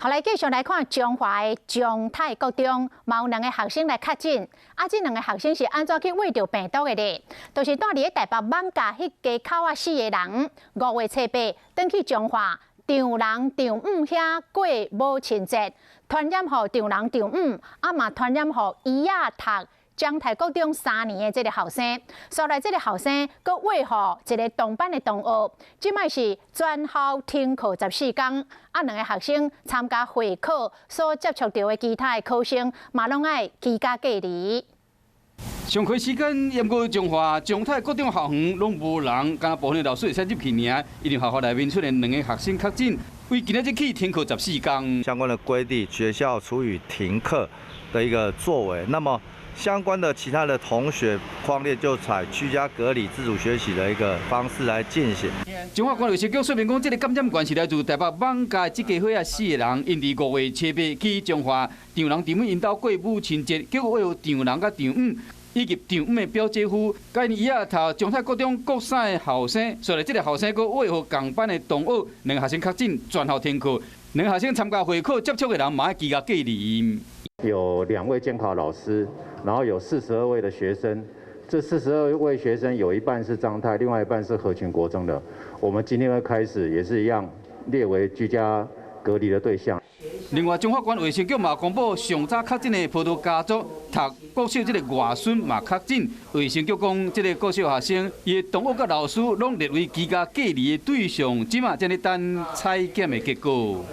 好，來繼續來看彰化的彰泰國中，嘛有兩个學生來確診。啊，這兩个學生是按怎去秽著病毒的咧？就是蹛佇咧台北艋舺彼街口仔死的人，5月初8轉去彰化丈人丈姆遐過母親節，傳染予丈人丈姆，啊嘛傳染予伊仔讀彰泰國中3年的這个後生，所來這个後生閣秽予一个同班的同學，這擺是全校停課14工。啊，兩个學生參加會考所接觸著的其他的考生，嘛攏愛居家隔離。上課時間，毋過彰化彰泰國中校園攏無人，干焦部分老師會使入去爾，因為學校內面出現兩个學生確診，對今仔日起停課14工。相關的規定，學校處以停課的一個作為，那麼相關的其他的同學匡列就採居家隔離、自主學習的一個方式來進行。彰化縣衛生局說明講，這个感染源是來自台北艋舺這家伙仔死的人，𪜶佇5月初8去彰化丈人丈母𪜶兜過母親節，結果秽予丈人佮丈姆以及丈姆的表姐夫，佮𪜶伊仔讀彰泰國中國三的後生，所以這个後生閣秽予仝班的同學，兩个學生確診，全校停課，兩个學生參加會考接觸的人嘛愛居家隔離。有兩位監考老師，然後有42位的學生，這42位學生有一半是彰泰，另外一半是合群國中的。我們今天會開始也是一樣列為居家隔離的對象。另外，彰化縣衛生局嘛公布上早確診的葡萄家族讀國小這个外孫嘛確診，衛生局講這个國小學生伊的同學佮老師攏列為居家隔離的對象，這馬正咧等採檢的結果。